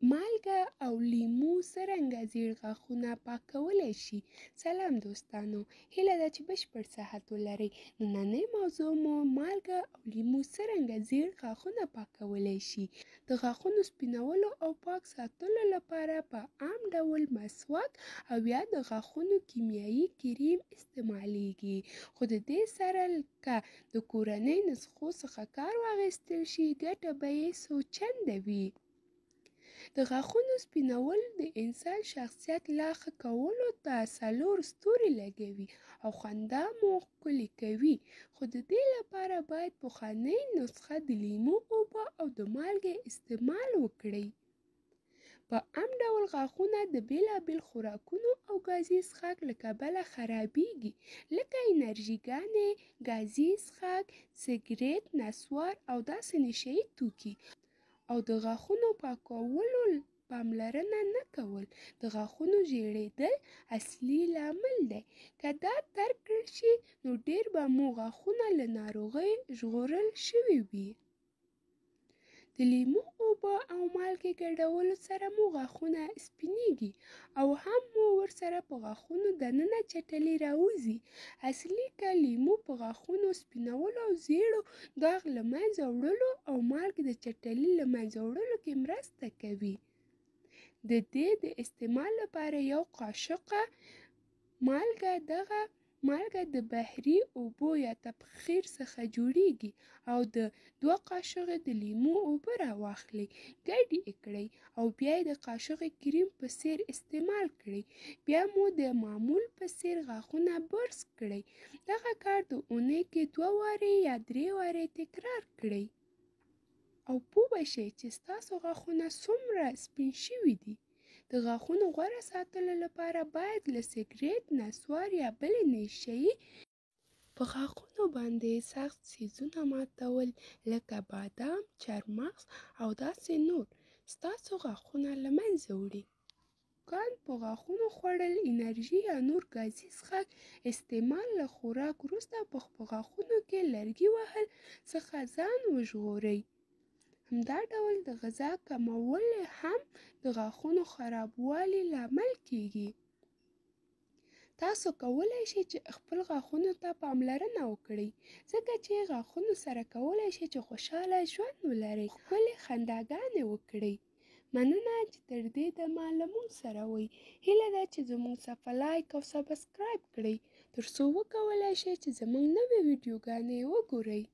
مالګه او لیمو څرنګه زیړ غاښونه پاکولی شي؟ سلام دوستانو، هیله ده چې بشپړ صحت ولرئ. نننۍ موضوع مو مالګه او لیمو څرنګه زیړ غاښونه پاکولی شي. د غاښونو سپینولو او پاک ساتلو لپاره په عام ډول مسواک او یا د غاښونو کیمیاوي کریم استعمالیږي، خو د دې سره که د کورنۍ نسخو څخه کار واخیستل شي، ګټه به یې څو چنده وي. د غاښونو سپینول د انسان شخصیت لا ښه کولو ته څلور ستوري لګوي او خندا مو ښکلې کوي، خو د دې لپاره باید پخوانۍ نسخه د لیمو اوبه او د مالګې استعمال وکړئ. په عام ډول غاښونه د بېلابېل خوراکونو او ګازي څښاک له کبله خرابیږي، لکه انرژیګانې، ګازي څښاک، سګرېټ، نسوار او داسې نشه یي توکي، او د غاښونو پاکولو پاملرنه نه کول د غاښونو ژیړېدل اصلي لامل دی. که دا ترک کړل شي، نو ډېر به مو غاښونه له ناروغیو ژغورل شوي وي. د لیمو اوبه او مالګې ګډولو سره مو غاښونه سپینیږي او هم مو ورسره په غاښونو دننه چټلي راوځي. اصلي که لیمو په غاښونو سپینولو او زیړو داغ له منځه وړلو او مالګې د چټلي له منځه وړلو کې مرسته کوي. د دې د استعمال لپاره یو قاشقه مالګه، دغه مالګه د بحري اوبو یا تبخیر څخه جوړیږي، او د 2 قاشقې د لیمو اوبه راواخلئ، ګډې یې کړئ او بیا یې د قاشقې کریم په څیر استعمال کړئ. بیا مو د معمول په څیر غاښونه برس کړئ. دغه کار د اونۍ کې 2 وارې یا 3 وارې تکرار کړئ او پوه به شئ چې ستاسو غاښونه څومره سپین شوي دي. د غاښونو غوره ساتلو لپاره باید له سګرېټ، نسوار یا بلې نشه یي په غاښونو باندې سخت څیزونه ماتول لکه بادام، چارمغز او داسې نور ستاسو غاښونه له منځه وړي. کان په غاښونو خوړل، انرژي یا نور ګازي څښاک استعمال، له خوراک وروسته په غاښونو کې لرګي وهل څخه ځان وژغورئ. همدا ډول د غذا کمول هم د غاښونو خرابوالي لامل کیږي. تاسو کولی شئ چې خپل غاښونو ته پاملرنه وکړئ، ځکه چې غاښونو سره کولی شئ چې خوشحاله ژوند ولرئ، ښکلې خنداګانې وکړئ. مننه چې تر دې دمه له موږ سره وئ. هیله ده چې زموږ صفحه لایک او سبسکرایب کړئ، تر څو وکولای شئ چې زموږ نوې ویډیوګانې وګورئ.